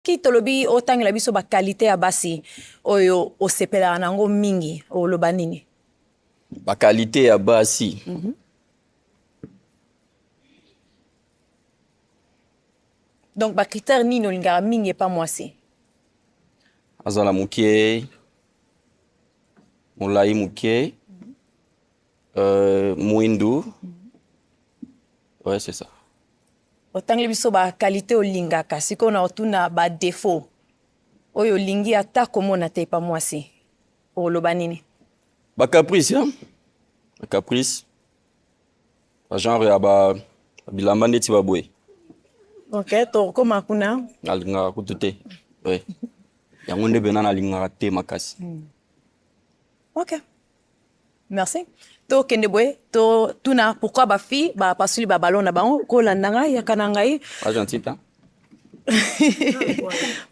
Soki tolobi otangela biso ba qualite ya basi oyo osepelaka na yango mingi, oloba nini? Ba qualite ya basi. Mm -hmm. Donc ba critères nini olingaka mingi epa mwasi? Azala moke, molai moke, mm -hmm. Mwindu. Mm -hmm. Ouais, c'est ça. Otangeli biso ba qualite olingaka, sikoyo na otuna ba defaut oyo olingi ata komona te epa mwasi, oloba nini? Ba caprice, hein? Ba caprice. Ba genre ya ba bilamba ndeti ba boye. Ok, tokoma kuna. Nalingaka kutu te. Ouais. Yango nde pena nalingaka te makasi. Ok. Merci. To kende boye to tuna pourquoi ba fille ba pasuli ba ballon na bango ko landa ngai yaka na ngai. Pas gentil hein.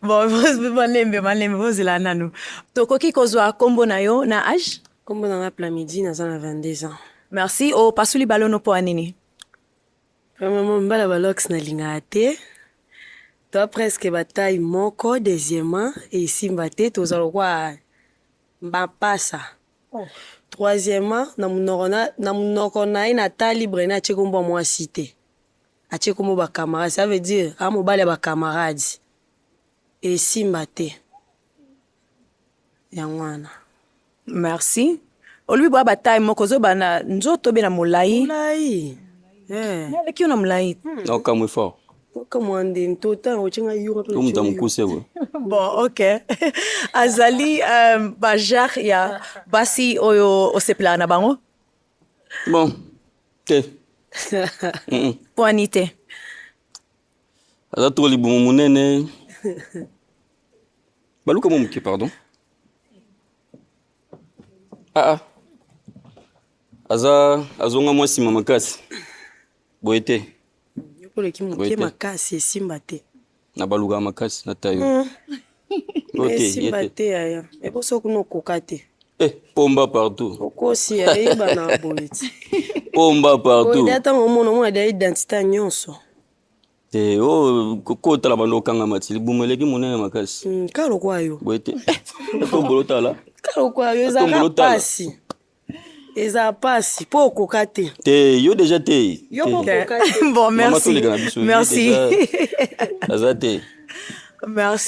Bon, malembe malembe bozela nanu. Tokoki kozwa kombo na yo na age? Kombo na nga Plamidi, naza na 22 ans. Merci. O pasuli ballon no po ya nini? Premièrement, mibali ya ba locks nalingaka te. Toa presque ba taille moko, deuxièmement esimba te, toza lokola mapasa. Troisièmement, na munoko na, na munoko na ye na temps libre na atie kombo ya mwasi te. Atie kombo ba camarades, ça veut dire a mobali ya ba camarades. Esimba te. Yango wana. Merci. Olobi boya ba taille moko ozoba na nzoto be na molayi. Molayi. Eh. Naleki yo na molayi. Na okamwe fort. Okamwa nde tota otie nga yura pe. Mutu mukuse boye. Bon, ok. Azali ba genre ya basi oyo osepelaka na bango? Bon, te. Poani te. Aza trop libumu munene. Baluka mo muke, pardon. Ah ah. Aza azonga mwa nsima makasi. Boye te. Yo oleki moke makasi esimba te. Na baluka makasi na tayo. Esimba te yaya. Eboso kuna okoka te. Eh, pomba partout. Okosi ayeba na boye ti. Pomba partout. Boye ntango omona omona deya identité nyonso. Te o kotala bando okangama ti libumu eleki monene makasi. Ka lokwa yo. Boye te. Tombolo tala. Ka lokwa yo ezalaka pasi. Eza pasi po okoka te. Te yo deja te. Yo po okoka te. Bon, merci. Merci. Merci. Aza te. Merci.